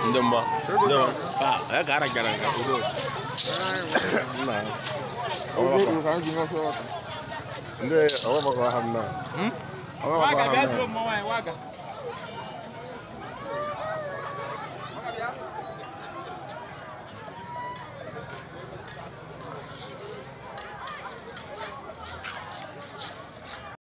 Ndị mgba. Ah, ya ka ara gara nga udo. Nna. Ndị ọgbakọ ha nna. Ọgbakọ ha nna.